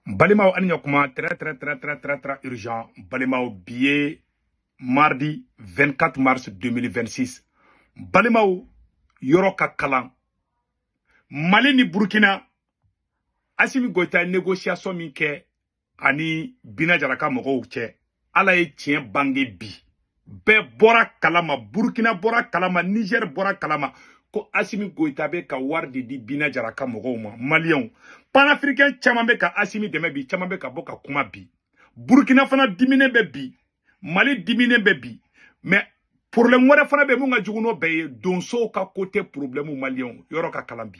Balimaw, ani ɲakuma. Très très très très très très urgent, balimaw. Bi ye mardi 24 mars 2026. Balimaw, yɔrɔ ka kalan. Mali ni Burkina, Asimi Goïta ye négociation min kɛ ani Bina Jara ka mɔgɔw cɛ, Ala ye tiɲɛ bange. Bi bɛɛ bɔra kalama, Burkina bɔra kalama, Niger bɔra kalama ko Asimi Goïta bɛ ka wari de di Bina Jara ka mɔgɔw ma. Maliyɛnw, panafricain caman bɛ ka Asimi dɛmɛ bi, caman bɛ ka bɔ ka kuma bi. Burkina fana diminen bɛ bi, Mali diminen bɛ bi. Mais problème wɛrɛ fana bɛ mun ka jugu n'o bɛɛ ye, donsow ka côté problème. Maliyɛnw, yɔrɔ ka kalan bi.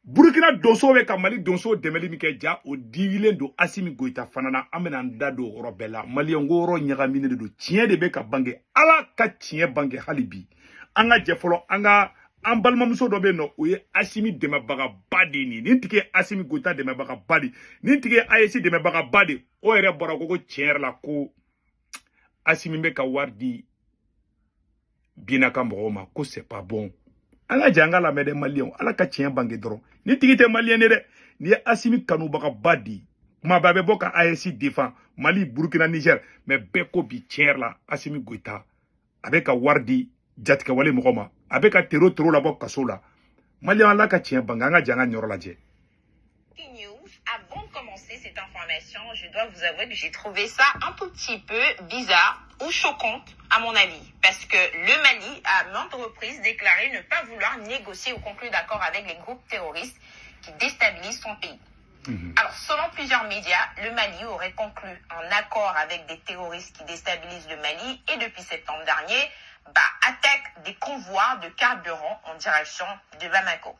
Burukina donsow bɛ ka Mali donsow dɛmɛli min kɛ, ja o digilen don Asimi Goïta fana na. An bɛna an da don o yɔrɔ bɛɛ la. Maliyɛn ko yɔrɔ ɲagaminen de don, tiɲɛ de bɛ ka bange. Ala ka tiɲɛ bange hali bi. An ka jɛ fɔlɔ, an ka an balimamuso dɔ bɛ yen nɔ, o ye Asimi dɛmɛbagaba de ye. Nin tigi ye Asimi Goïta dɛmɛbagaba de, nin tigi ye AES dɛmɛbagaba de. O yɛrɛ bɔra ko tiɲɛ yɛrɛ la ko Asimi bɛ ka wari di Bina ka mɔgɔw ma, ko c'est pas bon. An ka jɛ an ka lamɛn dɛ. Maliyɛnw, Ala ka tiɲɛ bange dɔrɔn. Ni tigi tɛ maliyɛn ye dɛ, nin ye Asimi kanubagaba de ye. Kuma bɛɛ a bɛ bɔ ka AES défend, Mali, Burukina, Niger. Mais bɛɛ ko bi, tiɲɛ yɛrɛ la, Asimi Goïta a bɛ ka wari di jatigɛwale mɔgɔ ma, a bɛ ka tero tero labɔ kaso la. Maliyɛn, Ala ka tiɲɛ bange. An ka jɛ an ka ɲɔrɔ lajɛ. News. Avant de commencer cette information, je dois vous avouer que j'ai trouvé ça un tout petit peu bizarre ou choquante à mon avis. Parce que le Mali a à maintes reprises déclaré ne pas vouloir négocier ou conclure d'accord avec les groupes terroristes qui déstabilisent son pays. Alors, selon plusieurs médias, le Mali aurait conclu un accord avec des terroristes qui déstabilisent le Mali et depuis septembre dernier, bah, attaque des convois de carburant en direction de Bamako.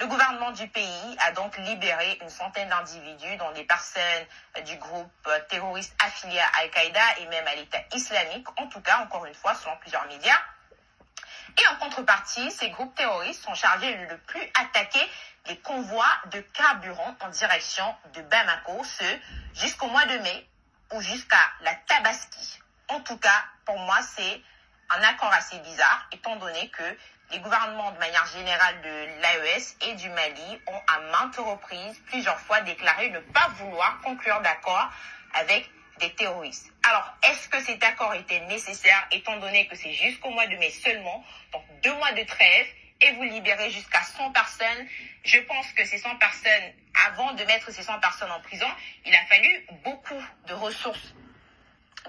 Le gouvernement du pays a donc libéré une centaine d'individus, dont des personnes du groupe terroriste affilié à Al-Qaïda et même à l'État islamique, en tout cas, encore une fois, selon plusieurs médias. Et en contrepartie, ces groupes terroristes sont chargés de ne plus attaquer les convois de carburant en direction de Bamako, ce jusqu'au mois de mai ou jusqu'à la Tabaski. En tout cas, pour moi, c'est un accord assez bizarre, étant donné que les gouvernements, de manière générale, de l'AES et du Mali ont à maintes reprises, plusieurs fois, déclaré ne pas vouloir conclure d'accord avec des terroristes. Alors, est-ce que cet accord était nécessaire, étant donné que c'est jusqu'au mois de mai seulement, donc 2 mois de trêve, et vous libérez jusqu'à 100 personnes? Je pense que ces 100 personnes, avant de mettre ces 100 personnes en prison, il a fallu beaucoup de ressources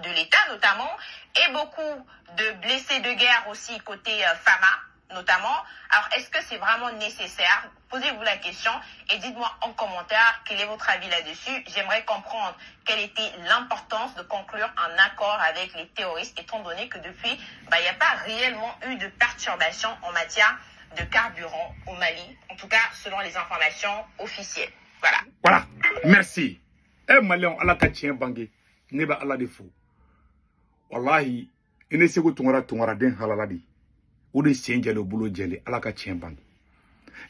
de l'État notamment, et beaucoup de blessés de guerre aussi côté FAMA notamment. Alors, est-ce que c'est vraiment nécessaire? Posez-vous la question et dites-moi en commentaire quel est votre avis là-dessus. J'aimerais comprendre quelle était l'importance de conclure un accord avec les terroristes, étant donné que depuis, bah, il n'y a pas réellement eu de perturbation en matière de carburant au Mali, en tout cas selon les informations officielles. Voilà. Voilà, merci. Eh maliyɛnw, Ala ka tiɲɛ bange. Ne bɛ Ala de fo. Wallahi, i ne Segu Tunkara, tunkaraden halala de, o de sen jɛlen, o bolo jɛlen. Ala ka tiɲɛ bange.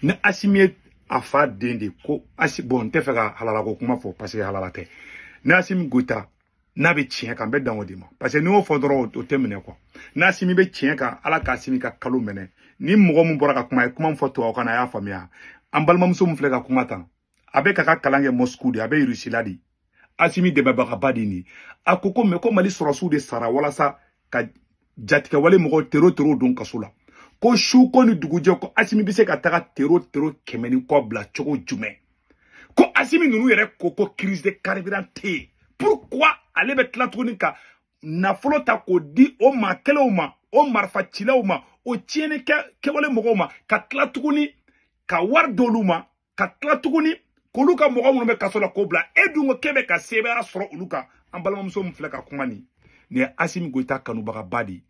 Ni Asimi ye a fa den de ko asi, bon, n tɛ fɛ ka halala ko kuma fɔ parce que halala tɛ. Ni Asimi Goïta n'a bɛ tiɲɛ kan, n bɛ dan o de ma, parce que n'i y'o fɔ dɔrɔn, o tɛ minɛ quoi. Ni Asimi bɛ tiɲɛ kan, Ala ka Asimi ka kalo minɛ. Ni mɔgɔ min bɔra ka kuma, a ye kuma min fɔ tubabukan na, a y'a faamuya. An balimamuso min filɛ ka kuma tan, a bɛ ka kalan kɛ Moscou de, a bɛ Russie la de. Asimi dɛmɛbagaba de nin. A ko ko mɛ ko Mali sɔrɔsiw de sara walasa ka jatigɛwale mɔgɔw tero tero don kaso la, ko su ko ni dugujɛ, ko Asimi bɛ se ka taga tero tero 100 ni kɔ bila cogo jumɛn? Ko Asimi ninnu yɛrɛ ko ko crise de carburant tɛ yen, pourquoi ale bɛ tila tuguni ka nafolo ta k'o di o maa kelenw ma, o marifacilaw ma, o tiɲɛni kɛwale mɔgɔw ma, ka tila tuguni ka wari d'olu ma, ka tila tuguni k'olu ka mɔgɔ minnu bɛ kaso la k'o bila? E dun ko k'e bɛ ka sebaaya sɔrɔ olu kan. An balimamuso min filɛ ka kuma nin, nin ye Asimi Goïta kanubagaba de ye.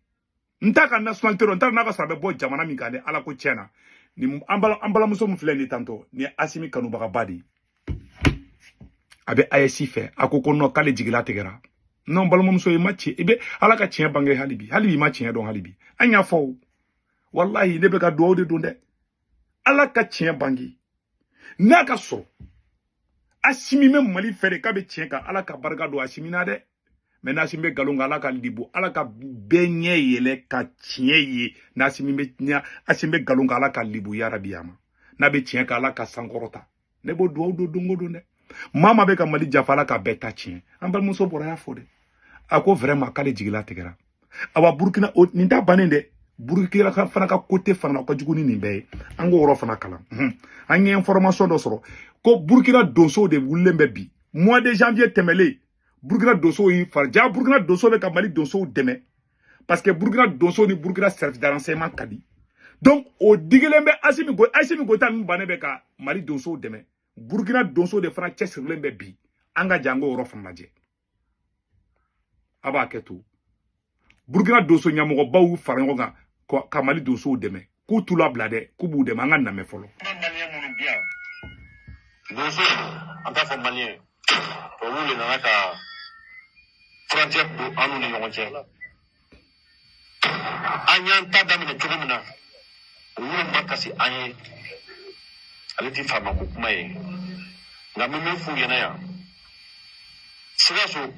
N t'a ka nationalité dɔn, n t'a dɔn n'a ka sɔrɔ a bɛ bɔ jamana min kan. Ni Ala ko tiɲɛ na, nin an balimamuso min filɛ nin tantɔ, nin ye Asimi kanubagaba de ye, a bɛ AES fɛ. A ko ko non, k'ale jigila tigɛra. Non, balimamuso, i ma tiɲɛ, i bɛ Ala ka tiɲɛ bange hali bi. Hali bi i ma tiɲɛ dɔn hali bi. An y'a fɔ o, wallahi, ne bɛ ka dugawu de don dɛ. Ala ka tiɲɛ bange. N'a ka sɔrɔ Asimi bɛ Mali fɛ de, k'a bɛ tiɲɛ kan, Ala ka barika don Asimi na dɛ. Mais n'Asimi bɛ nkalon kan, Ala ka libu, Ala ka bɛɛ ɲɛ yɛlɛ ka tiɲɛ ye. N'Asimi bɛ, Asimi bɛ nkalon kan, Ala ka libu yarabi a ma. N'a bɛ tiɲɛ kan, Ala ka sankɔrɔta. Ne b'o dugawu don don o don dɛ. Maa maa bɛ ka Mali janfa, Ala ka bɛɛ ta tiɲɛ. An balimamuso bɔra y'a fɔ dɛ, a ko vraiment k'ale jigila tigɛra. Awa, Burukina nin t'a bannen dɛ. Burukina fana ka côté fana na, o ka jugu ni nin bɛɛ ye. An k'o yɔrɔ fana kalan. An ye information dɔ sɔrɔ ko Burukina donsow de wulilen bɛ bi. Mois de janvier tɛmɛlen, Burukina donsow y'i fara ja. Burukina donsow bɛ ka Mali donsow dɛmɛ parce que Burukina donsow ni Burukina service de renseignement ka di. Donc o digilen bɛ Asimi Goïta min bannen bɛ ka Mali donsow dɛmɛ. Burukina donsow de fana cɛsirilen bɛ bi. An ka jan, an k'o yɔrɔ fana lajɛ. A b'a kɛ to Burukina donso ɲɛmɔgɔbaw y'u fara ɲɔgɔn kan ka Mali donsow dɛmɛ, k'u t'u labila dɛ, k'u b'u dɛmɛ. An ka lamɛn fɔlɔ. Malien minnu bi yan, donso, an t'a fɔ malien, tubabuw de nana ka frontière don an n'u ni ɲɔgɔn cɛ. An y'an ta daminɛ cogo min na, olu ma kasi an ye. Ale ti faamako kuma ye, nka n bɛ min f'u ɲɛna yan, Sikaso,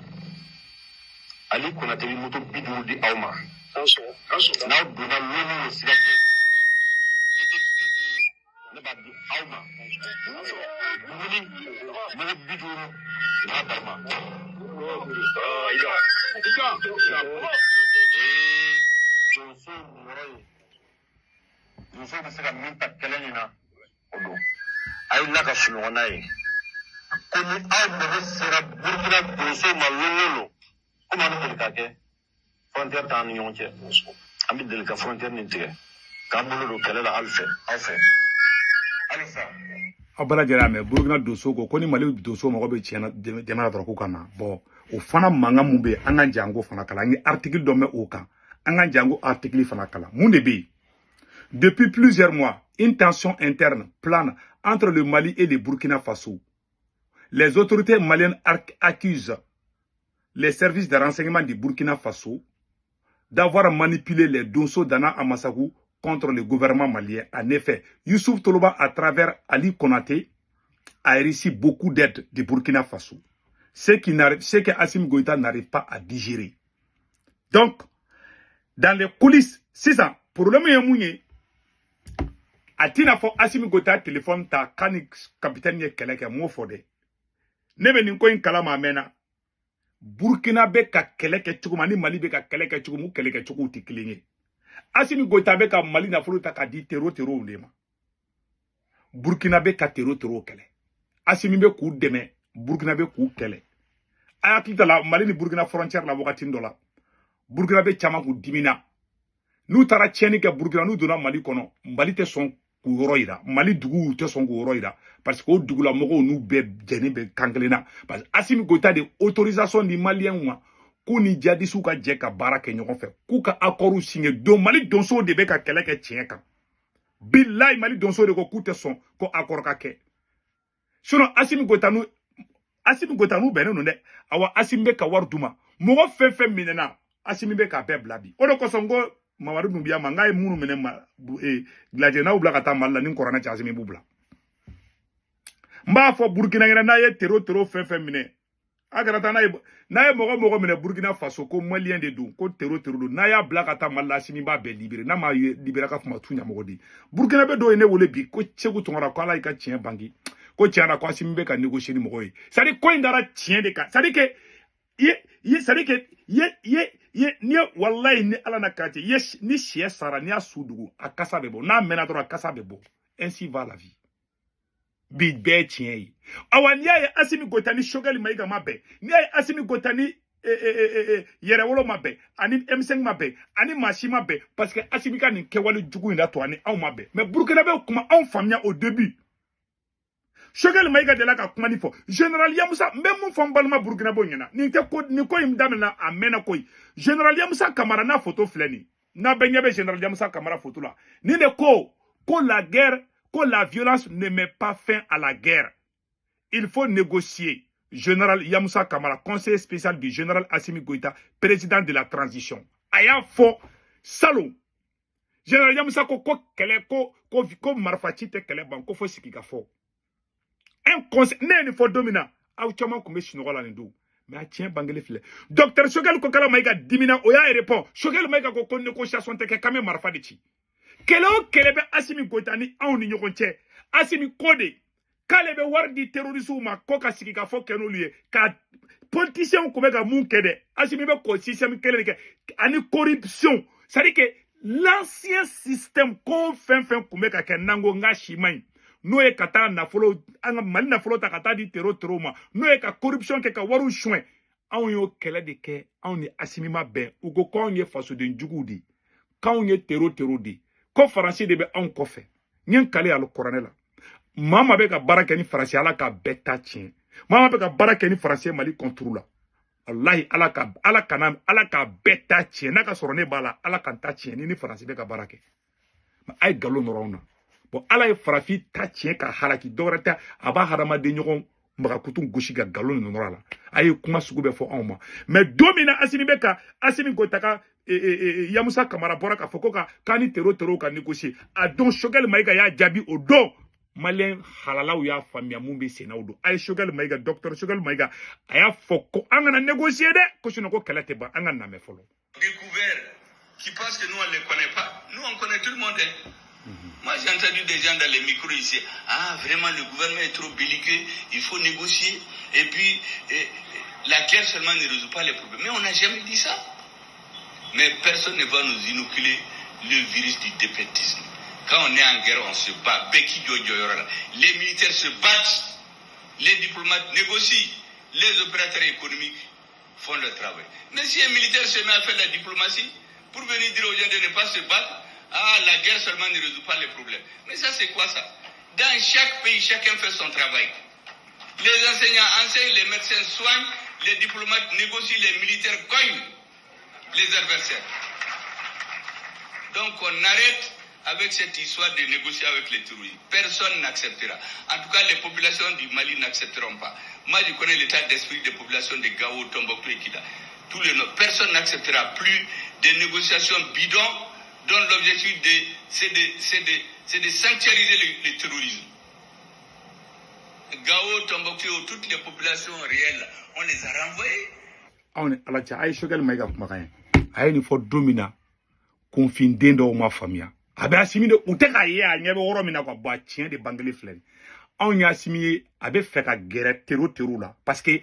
Ali Konate bɛ moto 50 di aw ma n'aw donna loni ye. Sikaso, moto 50 ne b'a di aw ma. Dumuni moto 50 n b'a d'aw ma. O ye donso niyɔrɔ ye. Donso bɛ se ka min ta kɛlɛ nin na, o don a ye la ka sunɔgɔ n'a ye ko ni aw mago sera Burukina donso ma lon o lon, komi an bɛ deli ka kɛ, frontière t'an ni ɲɔgɔn cɛ, an bɛ deli ka frontière nin tigɛ k'an bolo don kɛlɛ la hali fɛ aw fɛ halisa. Aw bɛɛ lajɛlen y'a mɛn, Burukina donso ko ni Mali donso mago bɛ tiɲɛna dɛmɛ na dɔrɔn, k'u ka na. Bɔn, o fana mankan mun bɛ yen, an ka janko fana kalan. An ye article dɔ mɛn o kan, an ka janko article fana kalan. Mun de bɛ yen? Depuis plusieurs mois, une tension interne plane entre le Mali et le Burkina Faso. Les autorités maliennes accusent les services de renseignement du Burkina Faso d'avoir manipulé les Donso Dana Amassagou contre le gouvernement malien. En effet, Youssouf Toloba, à travers Ali Konaté, a reçu beaucoup d'aide du Burkina Faso. Ce que Assimi Goïta n'arrive pas à digérer. Donc, dans les coulisses, sisan, problème ye mun ye? A tɛna fɔ Assimi Goïta téléphone ta k'a ni capitaine ye kɛlɛ kɛ. M'o fɔ dɛ. Ne bɛ nin ko in kalama a mɛnna. Burkina bɛ ka kɛlɛ kɛ cogo min ani Mali bɛ ka kɛlɛ kɛ cogo min, u kɛlɛ kɛcogow tɛ kelen ye. Assimi Goïta bɛ ka Mali nafolo ta k'a di terro terrow de ma. Burkina bɛ ka terro terrow kɛlɛ. Assimi bɛ k'u dɛmɛ, Burkina bɛ k'u kɛlɛ. A hakili t'a la, Mali ni Burkina frontière la, wagati dɔ la, Burkina bɛ caman k'u dimina. N'u taara tiɲɛni kɛ Burkina, n'u donna Mali kɔnɔ, Mali tɛ sɔn k'u yɔrɔ yira. Mali duguw tɛ sɔn k'u yɔrɔ yira parce que o dugulamɔgɔw n'u bɛɛ jɛnnen bɛ kan kelen na, parce que Assimi Goïta de autorisation di maliyɛnw ma k'u ni jihadisiw ka jɛ ka baara kɛ ɲɔgɔn fɛ, k'u ka accords signé. Don Mali donsow de bɛ ka kɛlɛ kɛ tiɲɛ kan. Bilayi, Mali donsow de ko k'u tɛ sɔn ko accord ka kɛ. Sinon Assimi Goïta n'u bɛnnen don dɛ. Awa, Assimi bɛ ka wari d'u ma. Mɔgɔ fɛn fɛn minɛna, Assimi bɛ k'a bɛɛ bila bi. O de kosɔn n ko Mamadu Dunbiya ma, n k'a ye minnu minɛ ma lajɛ, n'aw bila ka taa Mali la ni kɔrɔnɛ cɛ, Assimi b'u bila. N b'a fɔ Burukina ɲɛna, n'a ye terro terro fɛn fɛn minɛ, a kana taa n'a ye. N'a ye mɔgɔ mɔgɔ minɛ Burukina Faso ko malien de don, ko terro terro don, n'a y'a bila ka taa Mali la, Assimi b'a bɛɛ libéré. N'a m'a libéré, ka kuma tu ɲɛmɔgɔ di. Burukina bɛ dɔw ye ne wele bi ko Segu Tunkara, ko Ala y'i ka tiɲɛ bange, ko tiɲɛ na ko Assimi bɛ ka négocier ni mɔgɔw ye. C'est à dire ko in dara tiɲɛ de kan. C'est à dire que i ye, c'est à dire que i ye ni ye, walayi, ni Ala na k'a cɛ i ye, ni sɛ sara, n'i y'a su dugu, a kasa bɛ bɔ. N'a mɛnna dɔrɔn, a kasa bɛ bɔ. Ainsi va la vie. Bi bɛɛ ye tiɲɛ ye. Awa, n'i y'a ye Asimi Goïta ni Choguel Maïga ma bɛn, n'i y'a ye Asimi Goïta ni Yɛrɛwolo ma bɛn, ani M5 ma bɛn, ani maa si ma bɛn, parce que Asimi ka nin kɛwale jugu in la to ani anw ma bɛn. Mais Burukina bɛ kuma anw faamuya au début. Choguel Maïga delila ka kuma nin fɔ. Général Yamusa, n bɛ mun fɔ n balima Burukinabew ɲɛna? Nin tɛ ko nin ko in daminɛna a mɛnna koyi. Général Yamusa Kamara n'a photo filɛ nin, n'a bɛɛ ɲɛ bɛ général Yamusa Kamara photo la. Nin de ko la guerre, ko la violence ne met pas fin à la guerre, il faut négocier. Général Yamoussa Kamara, conseiller spécial du général Assimi Goïta, président de la transition, a y'a fɔ salon. Général Yamoussa ko kɛlɛ ko marifa ci tɛ kɛlɛ ban, ko fo sigi ka fɔ. Un conseil, ne ye nin fɔ don min na, aw caman tun bɛ sunɔgɔ la nin don, mais a tiɲɛ bangeli filɛ. Docteur Choguel Kokala Maïga dimina, o y'a répond. Choguel Maïga ko négociation tɛ kɛ, k'an bɛ marifa de ci. Kɛlɛ o kɛlɛ bɛ Asimi Goïta ni anw ni ɲɔgɔn cɛ, Asimi ko de K'ale bɛ wari di terroriste ma ko ka sigi ka fɔ kɛ n'olu ye ka politiciens kun bɛ ka mun kɛ dɛ. Assimi bɛ k'o système kelen de kɛ ani corruption, c'est à dire que l'ancien système ko fɛn fɛn kun bɛ ka kɛ n'an ko n ka si man ɲi, n'o ye ka taa nafolo, an ka Mali nafolo ta ka taa di terro ma, n'o ye ka corruption kɛ ka wariw suɲɛ. Anw y'o kɛlɛ de kɛ, anw ni Assimi ma bɛn. U ko k'anw ye fasoden juguw de ye, k'anw ye terro de ye, ko Faransi de bɛ anw kɔfɛ. N ye n kale alikuranɛ la, maa maa bɛ ka baara kɛ ni Faransi, Ala ka bɛɛ ta tiɲɛ. Maa maa bɛ ka baara kɛ ni Faransi ye Mali contre la, walahi Ala ka Ala kana Ala ka bɛɛ ta tiɲɛ. N'a ka sɔrɔ ne b'a la, Ala ka n ta tiɲɛ ni Faransi bɛ ka baara kɛ. A ye nkalon nɔrɔ anw na. Bon, Ala ye farafin ta tiɲɛ ka halaki, dɔwɛrɛ tɛ, a b'a hadamaden ɲɔgɔn magakutu gosi ka nkalon nɔrɔ a la. A ye kuma sugu bɛɛ fɔ anw ma. Mais don min na Assimi bɛ ka Assimi Goïta ka Yamusa Kamara bɔra k'a fɔ ko ka k'an ni terro ka négocier, a don Choguel Maïga y'a jaabi. O don malien halalaw y'a faamuya mun bɛ sen na. O don a ye Choguel Maïga, docteur Choguel Maïga, a y'a fɔ ko an kana négocier dɛ, ko sinon ko kɛlɛ tɛ ban. An ka namɛ fɔlɔ. Découvert qui pensent que nous on ne les connaît pas. Nous on connaît tout le monde. Hein. Moi j'ai entendu des gens dans les micros ici. Ah, vraiment le gouvernement est trop belliqueux, il faut négocier. Et puis la guerre seulement ne résout pas les problèmes. Mais on n'a jamais dit ça. Mais personne ne va nous inoculer le virus du défaitisme. Quand on est en guerre, on se bat. Les militaires se battent, les diplomates négocient, les opérateurs économiques font leur travail. Mais si un militaire se met à faire la diplomatie pour venir dire aux gens de ne pas se battre, ah, la guerre seulement ne résout pas les problèmes. Mais ça, c'est quoi ça? Dans chaque pays, chacun fait son travail. Les enseignants enseignent, les médecins soignent, les diplomates négocient, les militaires cognent les adversaires. Donc on arrête avec cette histoire de négocier avec les terroristes. Personne n'acceptera. En tout cas, les populations du Mali n'accepteront pas. Moi, je connais l'état d'esprit des populations de Gao, Tombouctou et Kidal. Personne n'acceptera plus des négociations bidons dont l'objectif c'est de sanctuariser le terrorisme. Gao, Tombouctou, toutes les populations réelles, on les a renvoyées. Aw ni Ala cɛ, a ye Choguel Maïga kumakan ye. A ye nin fɔ don min na, kunfinden dɔw ma faamuya. A bɛ Assimi de, u tɛ k'a ye a ɲɛ bɛ yɔrɔ min na quoi. Bon, a tiɲɛ de bangelen filɛ nin. Anw ye Assimi ye, a bɛ fɛ ka gɛrɛ terro la, parce que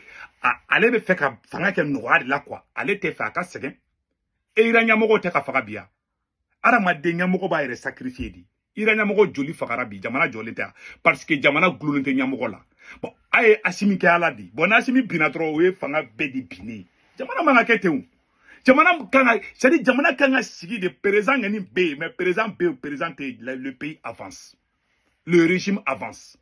ale bɛ fɛ ka fanga kɛ nɔgɔya de la quoi. Ale tɛ fɛ a ka sɛgɛn. E Iran ɲɛmɔgɔw tɛ ka faga bi yan. Hadamaden ɲɛmɔgɔ b'a yɛrɛ sacrifier de. Iran ɲɛmɔgɔ joli fagara bi, jamana jɔlen tɛ, parce que jamana gulonnen tɛ ɲɛmɔgɔ la. Bon, a ye Assimi kɛ Ala de. Bon, n'Assimi binna dɔrɔn, o ye fanga bɛɛ de binnen ye. Jamana man ka kɛ ten o. Jamana kan ka, c'est à dire jamana kan ka sigi de. Président ŋani bɛ yen, mais président bɛ yen, président tɛ yen, le pays avance, le régime avance.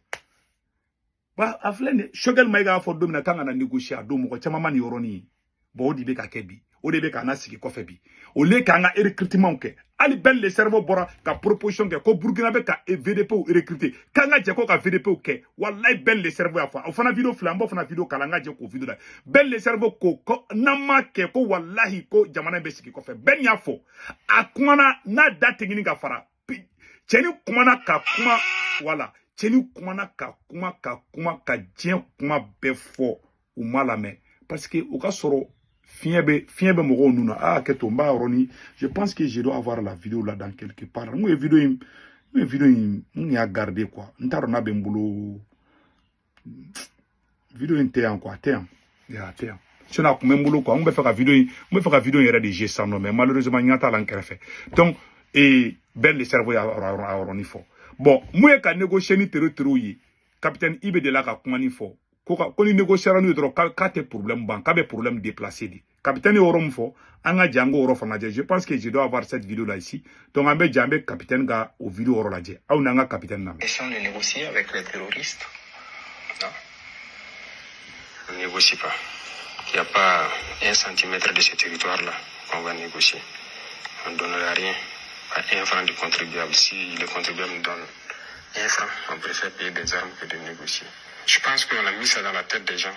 Ba a filɛ nin ye, Choguel Maïga y'a fɔ don min na k'an kana négocier, a don mɔgɔ caman ma nin yɔrɔnin ye. Bon, o de bɛ ka kɛ bi, o de bɛ k'an sigi kɔfɛ bi. Au lieu k'an ka recrutement kɛ, hali Ben le cerveau bɔra ka proposition kɛ ko Burkina bɛ ka VDP recruter, k'an ka jɛ ko ka VDP kɛ. Walayi, Ben le cerveau y'a fɔ. O fana vidéo filɛ, an b'o fana vidéo kalan, an ka jɛ k'o vidéo la. Ben le cerveau ko n'an ma kɛ ko walahi ko jamana in bɛ sigi kɔfɛ. Ben y'a fɔ, a kumana n'a da tɛ ɲini ka fara. Cɛni kumana ka kuma, wala cɛni kumana ka kuma ka kuma ka diɲɛ kuma bɛɛ fɔ, u ma lamɛn, parce que o ka sɔrɔ fiɲɛ bɛ mɔgɔw nun na. Ah, kɛ to n b'a yɔrɔnin, je pense que je dois avoir la vidéo là dans quelque part. N ko ye vidéo in, n ye vidéo in, n y'a garder quoi. N t'a dɔn n'a bɛ n bolo. Vidéo in tɛ yan quoi, a tɛ yan, a tɛ yan. Sinon a kun bɛ n bolo quoi. N bɛ fɛ ka vidéo in, n bɛ fɛ ka vidéo in yɛrɛ de jouer sisan nɔ, mais malheureusement n ɲɛ t'a la n kɛrɛfɛ. Donc Ben le cerveau y'a yɔrɔnin fɔ. Bon, mun ye ka négocier ni terro ye? Capitaine Ibe de la ka kuma nin fɔ ko ni négocier n'u ye dɔrɔn, k'a tɛ problème ban, k'a bɛ problème déplacer de. Capitaine ye yɔrɔ min fɔ, an ka jɛ an k'o yɔrɔ fana lajɛ. Je pense que je dois avoir cette vidéo là ici. Donc an bɛ jɛ, an bɛ capitaine ka o vidéo yɔrɔ lajɛ. Aw n'an ka capitaine lamɛn. Question de négocier avec les terroristes? Non. On ne négocie pas. Il n'y a pas un centimètre de ce territoire-là qu'on va négocier. On ne donnera rien, pas un franc du contribuable. Si le contribuable nous donne un franc, on préfère payer des armes que de négocier. Je pense qu'on a mis ça dans la tête des gens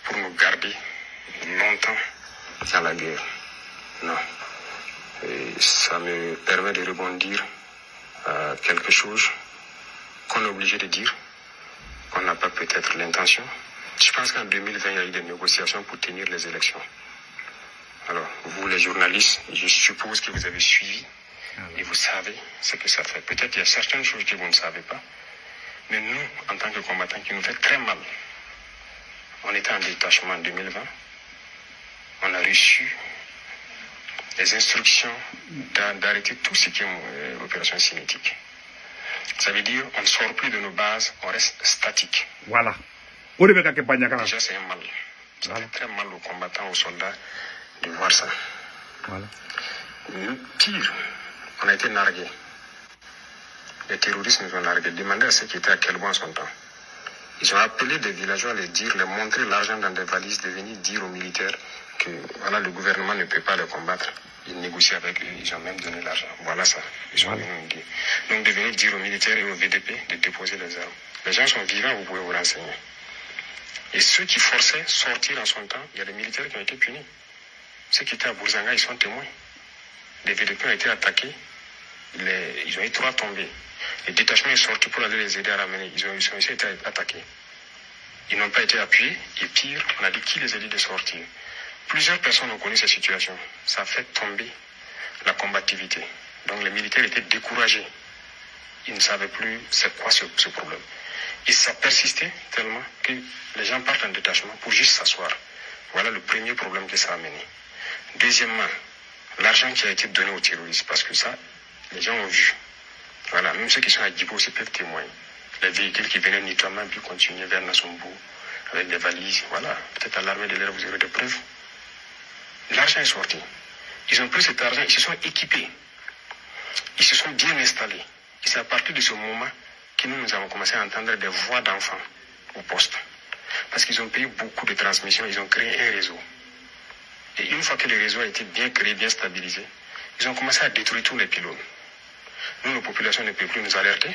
pour nous garder longtemps dans la guerre. Non. Et ça me permet de rebondir à quelque chose qu'on est obligé de dire, qu'on n'a pas peut-être l'intention. Je pense qu'en 2020, il y a eu des négociations pour tenir les élections. Alors, vous les journalistes, je suppose que vous avez suivi et vous savez ce que ça fait. Peut-être il y a certaines choses que vous ne savez pas. Mais nous, en tant que combattants, qui nous fait très mal. On était en détachement en 2020. On a reçu les instructions d'arrêter tout ce qui est opération cinétique. Ça veut dire qu'on ne sort plus de nos bases, on reste statique. Voilà. Déjà, c'est un mal. Ça fait très mal aux combattants, aux soldats de voir ça. Voilà. Pire, on a été nargués. Les terroristes nous ont nargués. Demandez à ceux qui étaient à Kelbo en son temps. Ils ont appelé des villageois à les dire, les montrer l'argent dans des valises, de venir dire aux militaires que voilà, le gouvernement ne peut pas les combattre. Ils négocient avec eux, ils ont même donné l'argent. Voilà ça. Ils ont venu nous dire. Donc de venir dire aux militaires et aux VDP de déposer les armes. Les gens sont vivants, vous pouvez vous renseigner. Et ceux qui forçaient sortir en son temps, il y a des militaires qui ont été punis. Ceux qui étaient à Bourzanga, ils sont témoins. Les VDP ont été attaqués, ils ont eu 3 tombés. Le détachement est sorti pour aller les aider à ramener. Ils ont aussi été attaqués. Ils n'ont pas été appuyés. Et pire, on a dit qui les a dit de sortir. Plusieurs personnes ont connu cette situation. Ça a fait tomber la combativité. Donc les militaires étaient découragés. Ils ne savaient plus c'est quoi ce problème. Et ça persistait tellement que les gens partent en détachement pour juste s'asseoir. Voilà le premier problème que ça a amené. Deuxièmement, l'argent qui a été donné aux terroristes, parce que ça, les gens ont vu. Voilà, même ceux qui sont à Djibo aussi peuvent témoigner. Les véhicules qui venaient notamment puis continuer vers Nassombo avec des valises, voilà. Peut-être à l'armée de l'air, vous aurez des preuves. L'argent est sorti. Ils ont pris cet argent, ils se sont équipés. Ils se sont bien installés. Et c'est à partir de ce moment que nous avons commencé à entendre des voix d'enfants au poste. Parce qu'ils ont payé beaucoup de transmissions, ils ont créé un réseau. Et une fois que le réseau a été bien créé, bien stabilisé, ils ont commencé à détruire tous les pylônes. Nous, nos populations ne peuvent plus nous alerter.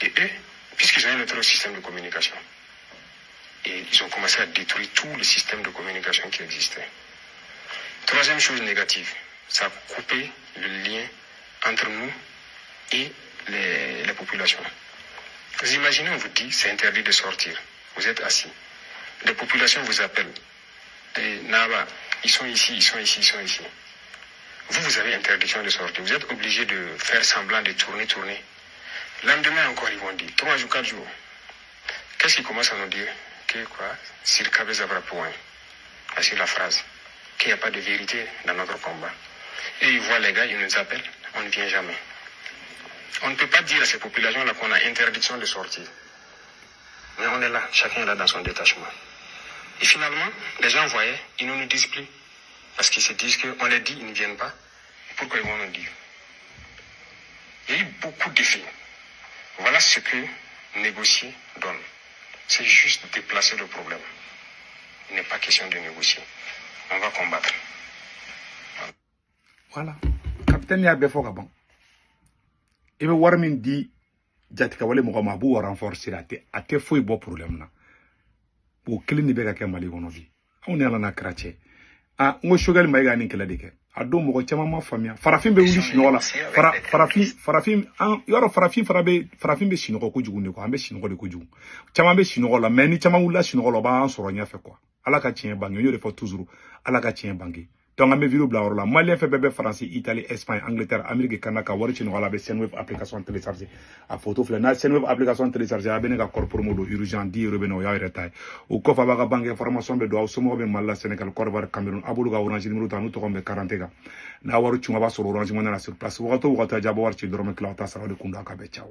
Et eux, puisqu'ils ont un autre système de communication, et ils ont commencé à détruire tout le système de communication qui existait. Troisième chose négative, ça a coupé le lien entre nous et les populations. Vous imaginez, on vous dit, c'est interdit de sortir. Vous êtes assis. Les populations vous appellent. Et Naba, ils sont ici, ils sont ici, ils sont ici. Vous, vous avez interdiction de sortir. Vous êtes obligé de faire semblant de tourner, tourner. Lendemain encore, ils vont dire, 3 jours, 4 jours. Qu'est-ce qu'ils commencent à nous dire? Que quoi? Voici la phrase. Qu'il n'y a pas de vérité dans notre combat. Et ils voient les gars, ils nous appellent, on ne vient jamais. On ne peut pas dire à ces populations-là qu'on a interdiction de sortir. Mais on est là, chacun est là dans son détachement. Et finalement, les gens voyaient, ils ne nous disent plus. Parce qu'ils se disent qu'on les dit, ils ne viennent pas. Pourquoi ils vont nous dire? Il y a eu beaucoup d'effets. Voilà ce que négocier donne. C'est juste déplacer le problème. Il n'est pas question de négocier. On va combattre. Voilà. Capitaine y'a fɔ ka ban. I bɛ wari min di jatigɛwale mɔgɔ ma, a b'o renforcer, a tɛ foyi bɔ problème na. O kelen de bɛ ka kɛ Mali kɔnɔ bi. Anw ni Ala n'a kɛra cɛ. Ah, n ko Choguel Maïga ni kɛlɛ de kɛ. A don mɔgɔ caman ma faamuya. Farafin bɛ wuli sunɔgɔ la. Farafin an yɔrɔ farafin fana bɛ farafin bɛ sunɔgɔ kojugu de quoi. An bɛ sunɔgɔ de kojugu. Caman bɛ sunɔgɔ la, mais ni caman wulila sunɔgɔ la, o b'an sɔrɔ ɲɛfɛ quoi. Ala ka tiɲɛ bange. N y'o de fɔ toujours. Ala ka tiɲɛ bange. Donc an bɛ vidéo bila yɔrɔ la. Malien fɛn bɛɛ bɛ Faransi, Italie, Espagne, Angleterre, Amérique, Canada ka wari ci nɔgɔya la, a bɛ Sendwave application télécharger. A photo filɛ, n'a Sendwave application télécharger, a bɛ ne ka code promo don urgent 10 euros bɛ na, o y'aw yɛrɛ ta ye. O kɔfɛ a b'a ka banque information bɛ don, aw somɔgɔw bɛ Mali la, Sénégal, Côte d'Ivoire, Cameroun, a b'olu ka Orange numéro ta, n'u tɔgɔ bɛ 40 kan. N'a wari cun, a b'a sɔrɔ Orange Money la sur place. Wagati o wagati a diya, a bɛ wari ci dɔrɔmɛ kelen, aw ta sara, o de kun don a ka bɛn. Ciao.